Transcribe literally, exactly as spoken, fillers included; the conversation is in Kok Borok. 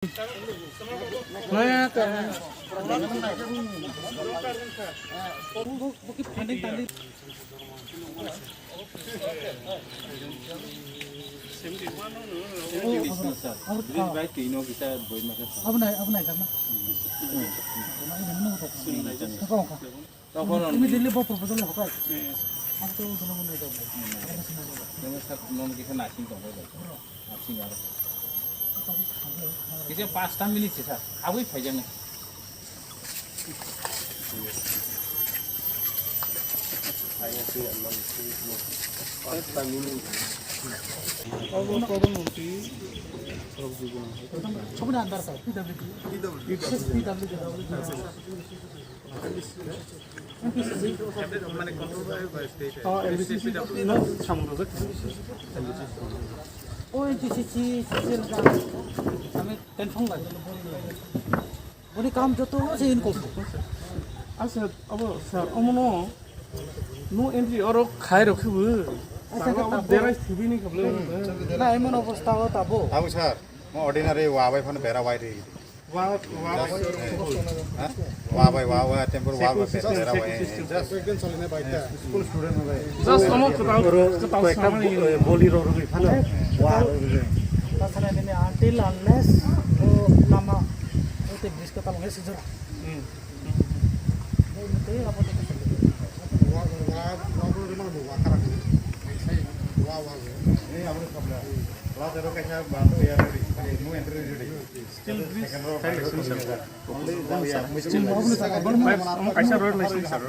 Abonai, abonai, jana. Tokon. Tokon. Immediately bo proposal hokai. Hmm. Ang to jono mwnai jabo. Hmm. Ang to mwnai jabo. Jono sak non kita nasing tong jabo. Nasing aro. Kita pasta minit sih, sir. Abui phai jang. Pasta minit. Abo problem hoti. Sabuni andar sir, P W D. P W D. P W D. O N T C C, C C L kami tension lai. Boni kam joto se in kosto. Asa, abo sir, omono no entry oro khai rokhe bo. Asa, abo ka tabo. Derai thubini kable. Na, emon obostha o tabo. Tabo sir, mo ordinary wa bai phano bera wai ri. Wa, wa, wa. Ha? Wa bai, wa, wa, temper wa, wa, temper wa, eh, just. Just omo kwtal, kwtal samani. Boli rok rwgwi phano. Wa rwgwi. Tasana nini until unless o lama o te bridge kwtal wngya sijora. Hmm. Wa, wa, wa, wa, wa, wa, kara. Wa, wa, wa. Eh, aboni sabla. Last ero kaisa bando ya ready. No entry ready. Still, please, time machine, sir. Still, kaisa road license, sir.